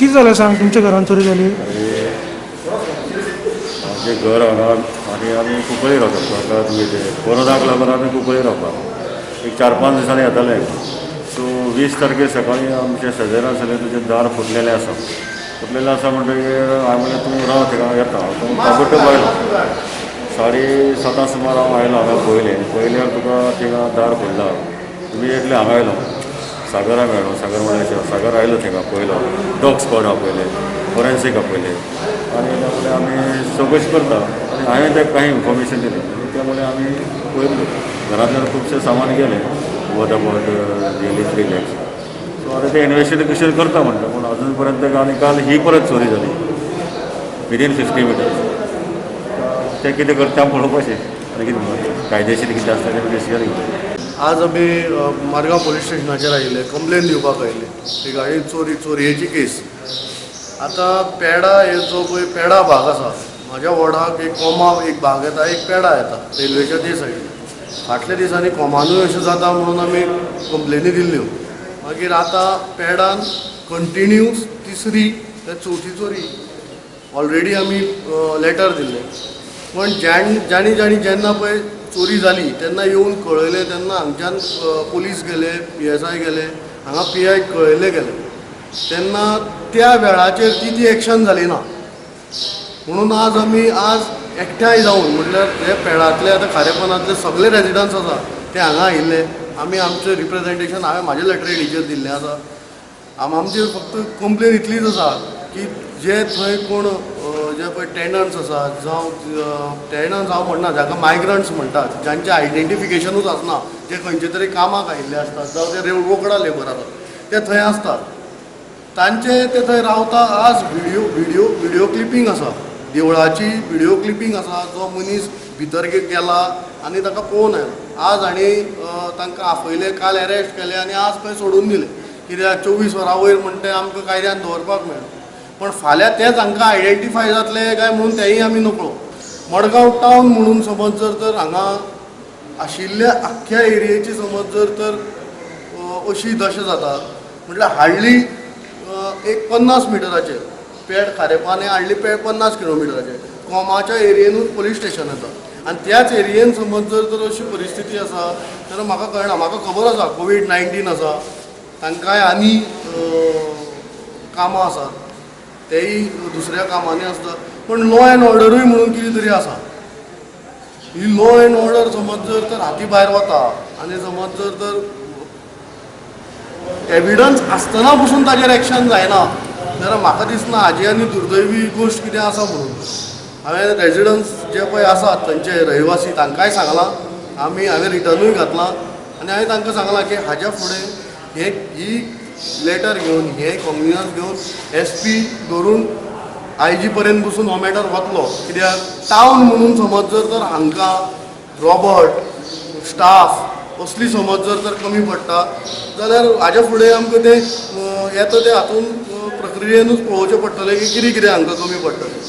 कितें जालें सांग? तुमच्या घरान चोरी जाली? आमचें घर हांगा आनी आमी कुंकळी रावतात. आतां तुमी ते कोरोनाक लागून आमी कुंकळी रावपाक एक 4-5 दिसांनी येताले. सो 20 तारखेर सकाळीं आमच्या शेजाऱ्यान आसलें, तुजें दार फुटलेलें आसा. फुटलेलें आसा म्हणटगीर हांवें म्हणलें, तूं राव थिंगा, येता हांव. ताबडतोब आयलो. 7:30 सुमार हांव आयलो हांगा. पळयलें, पळयल्यार तुका थिंगा दार फोडला. इमिजिएटली हांगा आयलो, सागरा मेळ्ळो. सागर म्हणल्यार सागर आयलो थिंगा, पळयलो, डॉग स्क्वॉड आपयले, फॉरेन्सीक आपयले आनी त्या मुळे आमी चवकशी करता आनी हांवें ताका कांय इन्फॉर्मेशन दिलें आनी त्या मुळे आमी पळयलें, घरांतल्यान खुबशें सामान गेलें, worth about nearly 3 lakhs. So आतां तें इन्वेस्टिगेशन करता म्हणटा, पूण अजून पर्यंत. आनी काल ही परत चोरी जाली विदीन 50 मिटर्स. ते कितें करता पळोवपाचें आनी कितें म्हणून कायदेशीर कितें आसता तें डिसिजन घेवपाचें. आज आमी मारगांव पोलीस स्टेशनाचेर आयिल्ले, कंप्लेन दिवपाक आयिल्ले रिगार्डींग चोरी, चोरयेची केस. आतां पेडा हे जो पळय पेडा भाग आसा, म्हाज्या वॉर्डाक एक कोमा एक भाग येता, एक पेडा येता रेल्वेच्या ते सायडीन. फाटल्या दिसांनी कोमानूय अशें जाता म्हणून आमी कंप्लेनी दिल्ल्यो. मागीर आतां पेडान कंटिन्यूस तिसरी ते चवथी चोरी. ऑलरेडी आमी लेटर दिल्ले, पण जाणी जाणी जेन्ना पळय चोरी जाली तेन्ना येवन कळयलें. तेन्ना हांगच्यान पोलीस गेले, पीएसआय गेले, हांगा पीआय कळयले गेले. तेन्ना त्या वेळाचेर ती ती एक्शन जाली ना म्हणून आज आमी आज एकठांय जावन, म्हटल्यार हे पेडांतले आतां खारेपणांतले सगळे रेजिडंट्स आसा ते हांगा आयिल्ले. आमी आमचें रिप्रेझेंटेशन हांवें म्हाजे लेटरहेडीचेर दिल्लें आसा. आमची फक्त कंप्लेन इतलीच आसा की जे थंय कोण जे पळय टेनंट्स आसा, जावं टेनंट्स हांव म्हणना, जाका मायग्रंट्स म्हणटात, जांचें आयडेंटिफिकेशनूच आसना, जे खंयचे तरी कामाक आयिल्ले आसतात, जावं ते रोकडा लेबर आसात, ते थंय आसतात, तांचे ते थंय रावता. आज व्हिडियो व्हिडियो व्हिडियो क्लिपींग आसा, देवळाची व्हिडियो क्लिपींग आसा, जो मनीस भितर गेला आनी ताका पळोवन आयला. आज हांणी तांकां आपयले, काल अरेस्ट केले आनी आज खंय सोडून दिले. कित्याक 24 वरां वयर म्हणटा ते आमकां कायद्यान दवरपाक मेळना. पण फाल्यां तेच हांकां आयडेंटिफाय जातले काय म्हणून तेंय आमी नकळो. मडगांव टावन म्हणून समज जर तर हांगा आशिल्ल्या आख्ख्या एरियेची समज जर तर अशी दशा जाता म्हटल्यार हार्डली एक 50 मिटराचेर पेड, खारेपान हाडली पेड 50 किलोमिटराचेर, कोमाच्या एरियेनूच पोलीस स्टेशन येता आनी त्याच एरियेन समज जर तर अशी परिस्थिती आसा जाल्यार म्हाका कळना. म्हाका खबर आसा कोवीड 19 आसा, तांकांय आनी कामां आसात, तेय दुसऱ्या कामांनी आसता, पण लॉ एंड ऑर्डरूय म्हणून कितें तरी आसा. ही लॉ एंड ऑर्डर समज जर तर हाती भायर वता आनी समज जर तर एविडन्स आसतना पसून ताजेर एक्शन जायना जाल्यार म्हाका दिसना हाजी आनी दुर्दैवी गोश्ट कितें आसा म्हणून. हांवें रेजिडंट्स जे पळय आसात, थंयचे रहिवासी, तांकांय सांगलां आमी, हांवें रिटर्नूय घातलां आनी हांवें तांकां सांगलां की हाज्या फुडें हे ही लेटर घेवन, हे कॉग्निजन्स घेवन एसपी धरून आयजी पर्यंत बसून हो मॅटर वतलो. कित्याक टावन म्हणून समज जर तर हांकां रॉबर्ट स्टाफ असली समज जर तर कमी पडटा जाल्यार हाज्या फुडें आमकां तें येता तें हातून प्रक्रियेनूच पळोवचें पडटलें की कितें कितें हांकां कमी पडटलें.